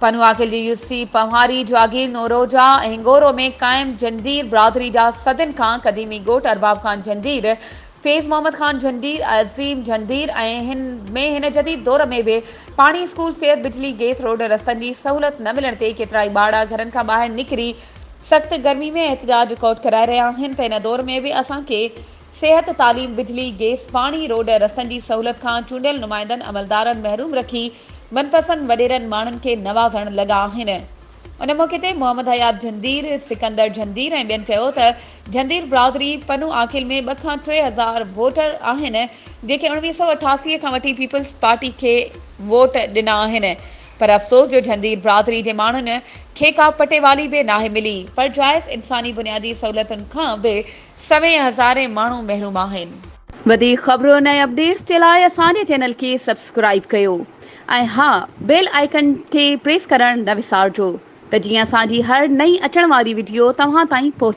پنوعاقل جي يوسي پنهواري جاگير نوروجا ۽ هنگورو ۾ قائم جهنڊير برادري جا صدين کان قديمي ڳوٺ ارباب خان جهنڊير، فيض محمد خان جهنڊير، عظيم جهنڊير ۽ هن ۾ هن جديد دور ۾ به پاڻي، اسڪول، صحت، بجلي، گيس، روڊ رستن جي سهولت نه ملڻ تي ڪيترائي ٻارڙا گهرن کان ٻاهر نڪري سخت گرمي ۾ احتجاج رڪارڊ ڪرائي رهيا آهن ته هن دور ۾ به اسان کي صحت، تعليم، بجلي، گيس، پاڻي، روڊ رستن جي سهولت کان چونڊيل نمائندن عملدارن محروم رکي من پسند وڏيرن ماڻهن کي نوازڻ لڳا آهن. ان موقعي تي محمد حيات جهندير، سڪندر جهندير ۽ ٻين چيو ته جهندير برادري پنو عاقل ۾ ٻه کان 3000 ووٽر آهن جيڪي 1988 کان وٺي پيپلز پارٽي کي ووٽ ڏنا آهن پر افسوس جو جهندير برادري جي ماڻهن کي ڪا پٽيوالي به ناهي ملي پر جائز انساني بنيادي سهولتن کان به سوين هزارين ماڻهو محروم آهن. وڌيڪ خبرن ۽ اپڊيٽس جي لاء اسان جي چينل کي سبسڪرائيب ڪيو ۽ ها بيل آئيڪن کي پريس ڪرڻ نه وسارجو ته جيئن اسان جي هر نئين اچڻ واري وڊيو توهان تائين پهچي.